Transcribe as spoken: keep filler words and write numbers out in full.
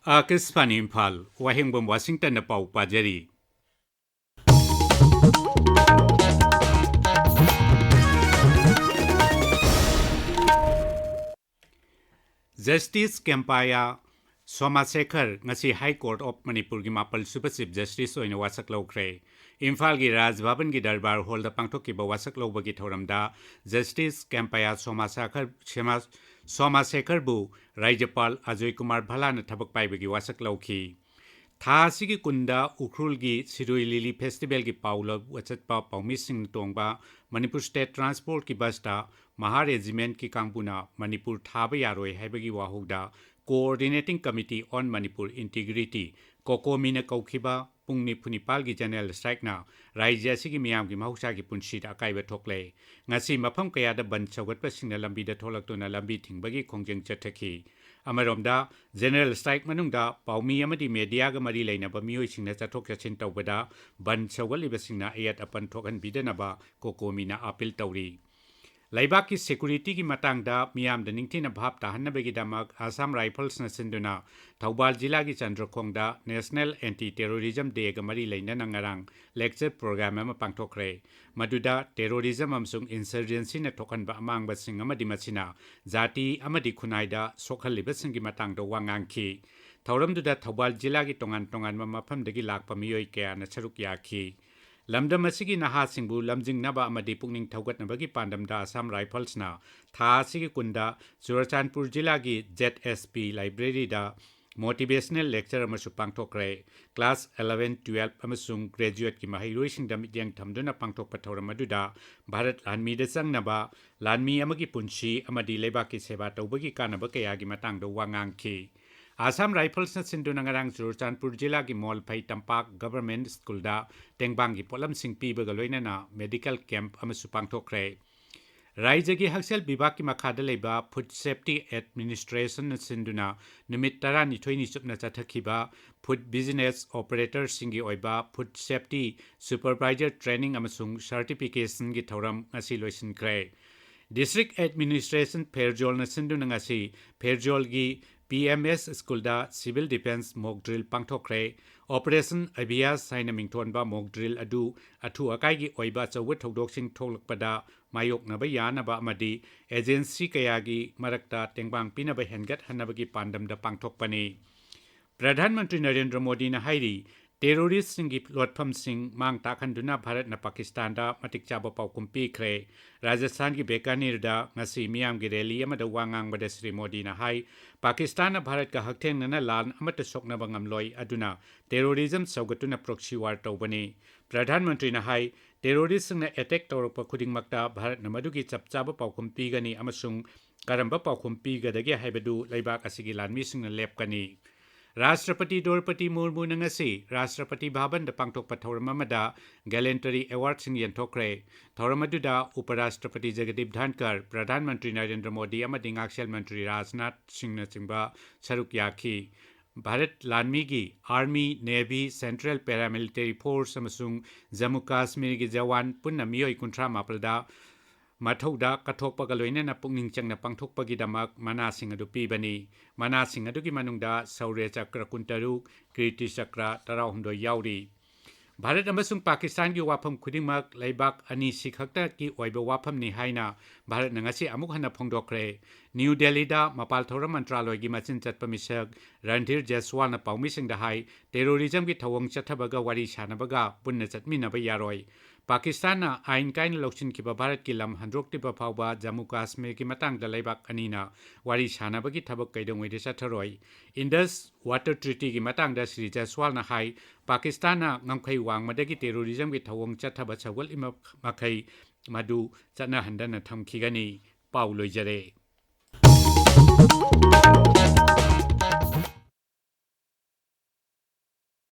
ꯑꯥꯀꯥꯁꯕꯥꯅꯤ ꯏꯝꯐꯥꯜ, ꯋꯥꯍꯦꯡꯕꯝ ꯋꯥꯁꯤꯡꯇꯟꯅ ꯄꯥꯎ ꯄꯥꯖꯔꯤ꯫ ꯖꯁꯇꯤꯁ ꯀꯦꯝꯄꯥꯌꯥ ꯁꯣꯃꯥꯁꯦꯈꯔ ꯉꯁꯤ High Court of ꯃꯅꯤꯄꯨꯔꯒꯤ ꯃꯥꯄꯜ ꯁꯨꯕ Chief Justice ꯑꯣꯏꯅ ꯋꯥꯁꯛ ꯂꯧꯈ꯭ꯔꯦ꯫ ꯏꯝꯐꯥꯜꯒꯤ ꯔꯥꯖ ꯚꯕꯟꯒꯤ ꯗꯔꯕꯥꯔ ꯍꯣꯜꯗ ꯄꯥꯡꯊꯣꯛꯈꯤꯕ ꯋꯥꯁꯛ ꯂꯧꯕꯒꯤ ꯊꯧꯔꯝꯗ ꯖꯁꯇꯤꯁ ꯀꯦꯝꯄꯥꯌꯥ ꯁꯣꯃꯥꯁꯦꯈꯔ, ꯁꯣꯃꯥ-, ꯁꯣꯃꯥꯁꯦꯈꯔꯕꯨ ꯔꯥꯖ꯭ꯌꯄꯥꯜ ꯑꯖꯣꯏ ꯀꯨꯃꯥꯔ ꯚꯜꯂꯥꯅ ꯊꯕꯛ ꯄꯥꯏꯕꯒꯤ ꯋꯥꯁꯛ ꯂꯧꯈꯤ꯫ ꯊꯥ ꯑꯁꯤꯒꯤ ꯀꯨꯟꯗ ꯎꯈ꯭ꯔꯨꯜꯒꯤ ꯁꯤꯔꯨꯏ ꯂꯤꯂꯤ ꯐꯦꯁꯇꯤꯚꯦꯜꯒꯤ ꯄꯥꯎ ꯂꯧꯕ ꯆꯠꯄ ꯄꯥꯎꯃꯤꯁꯤꯡꯅ ꯇꯣꯡꯕ ꯃꯅꯤꯄꯨꯔ ꯁ꯭ꯇꯦꯠ ꯇ꯭ꯔꯥꯟꯁꯄꯣꯔꯠꯀꯤ ꯕꯁꯇ ꯃꯍꯥ ꯔꯦꯖꯤꯃꯦꯟꯠꯀꯤ ꯀꯥꯡꯕꯨꯅ ꯃꯅꯤꯄꯨꯔ ꯊꯥꯕ ꯌꯥꯔꯣꯏ ꯍꯥꯏꯕꯒꯤ ꯋꯥꯍꯧꯗ Coordinating Committee on Manipur Integrity, ꯀꯣꯀꯣꯃꯤꯅ ꯀꯧꯈꯤꯕ ꯄꯨꯡ ꯅꯤꯐꯨ ꯅꯤꯄꯥꯜꯒꯤ general strikeꯅ ꯔꯥꯖ꯭ꯌ ꯑꯁꯤꯒꯤ ꯃꯤꯌꯥꯝꯒꯤ ꯃꯍꯧꯁꯥꯒꯤ ꯄꯨꯟꯁꯤꯗ ꯑꯀꯥꯏꯕ ꯊꯣꯛꯂꯦ꯫ ꯉꯁꯤ ꯃꯐꯝ ꯀꯌꯥꯗ ꯕꯟꯗ ꯁꯧꯒꯠꯄꯁꯤꯡꯅ ꯂꯝꯕꯤꯗ ꯊꯣꯛꯂꯛꯇꯨꯅ ꯂꯝꯕꯤ ꯊꯤꯡꯕꯒꯤ ꯈꯣꯡꯖꯪ ꯆꯠꯊꯈꯤ꯫ ꯑꯃꯔꯣꯝꯗ, general strike ꯃꯅꯨꯡꯗ ꯄꯥꯎꯃꯤ ꯑꯃꯗꯤ mediaꯒ ꯃꯔꯤ ꯂꯩꯅꯕ ꯃꯤꯑꯣꯏꯁꯤꯡꯅ ꯆꯠꯊꯣꯛ ꯆꯠꯁꯤꯟ ꯇꯧꯕꯗ ꯕꯟꯗ ꯁꯧꯒꯠꯂꯤꯕꯁꯤꯡꯅ ꯑꯌꯦꯠ ꯑꯄꯟ ꯊꯣꯛꯍꯟꯕꯤꯗꯅꯕ ꯀꯣꯀꯣꯃꯤꯅ appeal ꯇꯧꯔꯤ꯫ ꯂꯩꯕꯥꯛꯀꯤ securityꯒꯤ ꯃꯇꯥꯡꯗ ꯃꯤꯌꯥꯝꯗ ꯅꯤꯡꯊꯤꯅ ꯚꯥꯞ ꯇꯥꯍꯟꯅꯕꯒꯤꯗꯃꯛ Assam Riflesꯅ ꯁꯤꯟꯗꯨꯅ ꯊꯧꯕꯥꯜ ꯖꯤꯂꯥꯒꯤ ꯆꯟꯗ꯭ꯔꯈꯣꯡꯗ National Anti Terrorism Dayꯒ ꯃꯔꯤ ꯂꯩꯅꯅ ꯉꯔꯥꯡ lecture program ꯑꯃ ꯄꯥꯡꯊꯣꯛꯈ꯭ꯔꯦ꯫ ꯃꯗꯨꯗ terrorism ꯑꯃꯁꯨꯡ insurgencyꯅ ꯊꯣꯛꯍꯟꯕ ꯑꯃꯥꯡꯕꯁꯤꯡ ꯑꯃꯗꯤ ꯃꯁꯤꯅ ꯖꯥꯇꯤ ꯑꯃꯗꯤ ꯈꯨꯟꯅꯥꯏꯗ ꯁꯣꯛꯍꯜꯂꯤꯕꯁꯤꯡꯒꯤ ꯃꯇꯥꯡꯗ ꯋꯥ ꯉꯥꯡꯈꯤ꯫ ꯊꯧꯔꯝꯗꯨꯗ ꯊꯧꯕꯥꯜ ꯖꯤꯂꯥꯒꯤ ꯇꯣꯉꯥꯟ ꯇꯣꯉꯥꯟꯕ ꯃꯐꯝꯗꯒꯤ ꯂꯥꯛꯄ ꯃꯤꯑꯣꯏ ꯀꯌꯥꯅ ꯁꯔꯨꯛ ꯌꯥꯈꯤ꯫ ꯂꯝꯗꯝ ꯑꯁꯤꯒꯤ ꯅꯍꯥꯁꯤꯡꯕꯨ ꯂꯝꯖꯤꯡꯅꯕ ꯑꯃꯗꯤ ꯄꯨꯛꯅꯤꯡ ꯊꯧꯒꯠꯅꯕꯒꯤ ꯄꯥꯟꯗꯝꯗ Assam Riflesꯅ ꯊꯥ ꯑꯁꯤꯒꯤ ꯀꯨꯟꯗ ꯆꯨꯔꯆꯥꯟꯄꯨꯔ ꯖꯤꯂꯥꯒꯤ ZSP libraryꯗ motivational lecture ꯑꯃꯁꯨ ꯄꯥꯡꯊꯣꯛꯈ꯭ꯔꯦ꯫ Class eleven, twelve ꯑꯃꯁꯨꯡ graduateꯀꯤ ꯃꯍꯩꯔꯣꯏꯁꯤꯡꯗ ꯃꯤꯠꯌꯦꯡ ꯊꯝꯗꯨꯅ ꯄꯥꯡꯊꯣꯛꯄ ꯊꯧꯔꯝ ꯑꯗꯨꯗ ꯚꯥꯔꯠ ꯂꯥꯟꯃꯤꯗ ꯆꯪꯅꯕ, ꯂꯥꯟꯃꯤ ꯑꯃꯒꯤ ꯄꯨꯟꯁꯤ ꯑꯃꯗꯤ ꯂꯩꯕꯥꯛꯀꯤ ꯁꯦꯕꯥ ꯇꯧꯕꯒꯤ ꯀꯥꯟꯅꯕ ꯀꯌꯥꯒꯤ ꯃꯇꯥꯡꯗ ꯋꯥ ꯉꯥꯡꯈꯤ꯫ Assam Riflesꯅ ꯁꯤꯟꯗꯨꯅ ꯉꯔꯥꯡ ꯆꯨꯔꯆꯥꯟꯄꯨꯔ ꯖꯤꯂꯥꯒꯤ ꯃꯣꯜꯐꯩ ꯇꯝꯄꯥꯛ Government Schoolꯗ ꯇꯦꯡꯕꯥꯡꯒꯤ ꯄꯣꯠꯂꯝꯁꯤꯡ ꯄꯤꯕꯒ ꯂꯣꯏꯅꯅ medical camp ꯑꯃꯁꯨ ꯄꯥꯡꯊꯣꯛꯈ꯭ꯔꯦ꯫ ꯔꯥꯖ꯭ꯌꯒꯤ ꯍꯛꯁꯦꯜ ꯕꯤꯚꯥꯒꯀꯤ ꯃꯈꯥꯗ ꯂꯩꯕ Food Safety Administrationꯅ ꯁꯤꯟꯗꯨꯅ ꯅꯨꯃꯤꯠ ꯇꯔꯥꯅꯤꯊꯣꯏꯅꯤ ꯆꯨꯞꯅ ꯆꯠꯊꯈꯤꯕ food business operatorꯁꯤꯡꯒꯤ ꯑꯣꯏꯕ Food Safety Supervisor Training ꯑꯃꯁꯨꯡ Certificationꯒꯤ ꯊꯧꯔꯝ ꯉꯁꯤ ꯂꯣꯏꯁꯤꯟꯈ꯭ꯔꯦ꯫ District Administration ꯐꯦꯔꯖꯣꯜꯅ ꯁꯤꯟꯗꯨꯅ ꯉꯁꯤ ꯐꯦꯔꯖꯣꯜꯒꯤ ꯄꯤ ꯑꯦꯝ ꯑꯦꯁ ꯁ꯭ꯀꯨꯜꯗ civil defence mock drill ꯄꯥꯡꯊꯣꯛꯈ꯭ꯔꯦ꯫ Operation Abhyas ꯍꯥꯏꯅ ꯃꯤꯡꯊꯣꯟꯕ mock drill ꯑꯗꯨ ꯑꯊꯨ ꯑꯀꯥꯏꯒꯤ ꯑꯣꯏꯕ ꯑꯆꯧꯕ ꯊꯧꯗꯣꯛꯁꯤꯡ ꯊꯣꯛꯂꯛꯄꯗ ꯃꯥꯌꯣꯛꯅꯕ ꯌꯥꯅꯕ ꯑꯃꯗꯤ agency ꯀꯌꯥꯒꯤ ꯃꯔꯛꯇ ꯇꯦꯡꯕꯥꯡ ꯄꯤꯅꯕ ꯍꯦꯟꯒꯠꯍꯟꯅꯕꯒꯤ ꯄꯥꯟꯗꯝꯗ ꯄꯥꯡꯊꯣꯛꯄꯅꯤ꯫ ꯄ꯭ꯔꯙꯥꯟ ꯃꯟꯇ꯭ꯔꯤ ꯅꯔꯦꯟꯗ꯭ꯔ ꯃꯣꯗꯤꯅ ꯍꯥꯏꯔꯤ, terroristꯁꯤꯡꯒꯤ ꯂꯣꯠꯐꯝꯁꯤꯡ ꯃꯥꯡ ꯇꯥꯛꯍꯟꯗꯨꯅ ꯚꯥꯔꯠꯅ ꯄꯥꯀꯤꯁꯇꯥꯟꯗ ꯃꯇꯤꯛ ꯆꯥꯕ ꯄꯥꯎꯈꯨꯝ ꯄꯤꯈ꯭ꯔꯦ꯫ ꯔꯥꯖꯁꯊꯥꯟꯒꯤ ꯕꯤꯀꯥꯅꯤꯔꯗ ꯉꯁꯤ ꯃꯤꯌꯥꯝꯒꯤ rally ꯑꯃꯗ ꯋꯥ ꯉꯥꯡꯕꯗ ꯁ꯭ꯔꯤ ꯃꯣꯗꯤꯅ ꯍꯥꯏ, ꯄꯥꯀꯤꯁꯇꯥꯟꯅ ꯚꯥꯔꯠꯀ ꯍꯛꯊꯦꯡꯅꯅ ꯂꯥꯟ ꯑꯃꯠꯇ ꯁꯣꯛꯅꯕ ꯉꯝꯂꯣꯏ, ꯑꯗꯨꯅ terrorism ꯁꯧꯒꯠꯇꯨꯅ proxy war ꯇꯧꯕꯅꯤ꯫ ꯄ꯭ꯔꯙꯥꯟ ꯃꯟꯇ꯭ꯔꯤꯅ ꯍꯥꯏ, terroristꯁꯤꯡꯅ attack ꯇꯧꯔꯛꯄ ꯈꯨꯗꯤꯡꯃꯛꯇ ꯚꯥꯔꯠꯅ ꯃꯗꯨꯒꯤ ꯆꯞ ꯆꯥꯕ ꯄꯥꯎꯈꯨꯝ ꯄꯤꯒꯅꯤ ꯑꯃꯁꯨꯡ ꯀꯔꯝꯕ ꯄꯥꯎꯈꯨꯝ ꯄꯤꯒꯗꯒꯦ ꯍꯥꯏꯕꯗꯨ ꯂꯩꯕꯥꯛ ꯑꯁꯤꯒꯤ ꯂꯥꯟꯃꯤꯁꯤꯡꯅ ꯂꯦꯞꯀꯅꯤ꯫ ꯔꯥꯁꯇ꯭ꯔꯄꯇꯤ ꯗ꯭ꯔꯧꯄꯗꯤ ꯃꯨꯔꯃꯨꯅ ꯉꯁꯤ ꯔꯥꯁꯇ꯭ꯔꯄꯇꯤ ꯚꯕꯟꯗ ꯄꯥꯡꯊꯣꯛꯄ ꯊꯧꯔꯝ ꯑꯃꯗ gallantry awardꯁꯤꯡ ꯌꯦꯟꯊꯣꯛꯈ꯭ꯔꯦ꯫ ꯊꯧꯔꯝ ꯑꯗꯨꯗ ꯎꯄ ꯔꯥꯁꯇ꯭ꯔꯄꯇꯤ ꯖꯒꯗꯤꯞ ꯙꯟꯀꯔ, ꯄ꯭ꯔꯙꯥꯟ ꯃꯟꯇ꯭ꯔꯤ ꯅꯔꯦꯟꯗ꯭ꯔ ꯃꯣꯗꯤ ꯑꯃꯗꯤ ꯉꯥꯛꯁꯦꯜ ꯃꯟꯇ꯭ꯔꯤ ꯔꯥꯖꯅꯥꯊ ꯁꯤꯡꯅꯆꯤꯡꯕ ꯁꯔꯨꯛ ꯌꯥꯈꯤ꯫ ꯚꯥꯔꯠ ꯂꯥꯟꯃꯤꯒꯤ Army, Navy, Central Paramilitary Force ꯑꯃꯁꯨꯡ ꯖꯝꯃꯨ ꯀꯥꯁꯃꯤꯔꯒꯤ ꯖꯋꯥꯟ ꯄꯨꯟꯅ ꯃꯤꯑꯣꯏ ꯀꯨꯟꯊ꯭ꯔꯥ ꯃꯥꯄꯜꯗ ꯃꯊꯧꯗ ꯀꯠꯊꯣꯛꯄꯒ ꯂꯣꯏꯅꯅ ꯄꯨꯛꯅꯤꯡ ꯆꯪꯅ ꯄꯥꯡꯊꯣꯛꯄꯒꯤꯗꯃꯛ ꯃꯅꯥꯁꯤꯡ ꯑꯗꯨ ꯄꯤꯕꯅꯤ꯫ ꯃꯅꯥꯁꯤꯡ ꯑꯗꯨꯒꯤ ꯃꯅꯨꯡꯗ ꯁꯧꯔ꯭ꯌ ꯆꯀ꯭ꯔ ꯀꯨꯟꯇꯔꯨꯛ, ꯀꯤꯔꯇꯤ ꯆꯀ꯭ꯔ ꯇꯔꯥꯍꯨꯝꯗꯣꯏ ꯌꯥꯎꯔꯤ꯫ ꯚꯥꯔꯠ ꯑꯃꯁꯨꯡ ꯄꯥꯀꯤꯁꯇꯥꯟꯒꯤ ꯋꯥꯐꯝ ꯈꯨꯗꯤꯡꯃꯛ ꯂꯩꯕꯥꯛ ꯑꯅꯤꯁꯤ ꯈꯛꯇꯒꯤ ꯑꯣꯏꯕ ꯋꯥꯐꯝꯅꯤ ꯍꯥꯏꯅ ꯚꯥꯔꯠꯅ ꯉꯁꯤ ꯑꯃꯨꯛ ꯍꯟꯅ ꯐꯣꯡꯗꯣꯛꯈ꯭ꯔꯦ꯫ ꯅ꯭ꯌꯨ ꯗꯦꯜꯂꯤꯗ ꯃꯄꯥꯜ ꯊꯧꯔꯝ ꯃꯟꯇ꯭ꯔꯥꯂꯣꯏꯒꯤ ꯃꯆꯤꯟ ꯆꯠꯄ ꯃꯤꯁꯛ ꯔꯟꯙꯤꯔ ꯖꯦꯁꯋꯥꯜꯅ ꯄꯥꯎꯃꯤꯁꯤꯡꯗ ꯍꯥꯏ, terrorismꯒꯤ ꯊꯧꯑꯣꯡ ꯆꯠꯊꯕꯒ ꯋꯥꯔꯤ ꯁꯥꯅꯕꯒ ꯄꯨꯟꯅ ꯆꯠꯃꯤꯟꯅꯕ ꯌꯥꯔꯣꯏ꯫ ꯄꯥꯀꯤꯁꯇꯥꯟꯅ ꯑꯥꯏꯟ ꯀꯥꯏꯅ ꯂꯧꯁꯤꯟꯈꯤꯕ ꯚꯥꯔꯠꯀꯤ ꯂꯝ ꯍꯟꯗꯣꯛꯇ꯭ꯔꯤꯕ ꯐꯥꯎꯕ ꯖꯝꯃꯨ ꯀꯥꯁꯃꯤꯔꯒꯤ ꯃꯇꯥꯡꯗ ꯂꯩꯕꯥꯛ ꯑꯅꯤꯅ ꯋꯥꯔꯤ ꯁꯥꯅꯕꯒꯤ ꯊꯕꯛ ꯀꯩꯗꯧꯉꯩꯗ ꯆꯠꯊꯔꯣꯏ꯫ Indus Water Treatyꯒꯤ ꯃꯇꯥꯡꯗ ꯁ꯭ꯔꯤ ꯖꯦꯁꯋꯥꯜꯅ ꯍꯥꯏ, ꯄꯥꯀꯤꯁꯇꯥꯟꯅ ꯉꯝꯈꯩ ꯋꯥꯡꯃꯗꯒꯤ terrorismꯒꯤ ꯊꯧꯑꯣꯡ ꯆꯠꯊꯕ ꯁꯧꯒꯠꯂꯤꯕ ꯃꯈꯩ ꯃꯗꯨ ꯆꯠꯅꯍꯟꯗꯅ ꯊꯝꯈꯤꯒꯅꯤ꯫ ꯄꯥꯎ ꯂꯣꯏꯖꯔꯦ꯫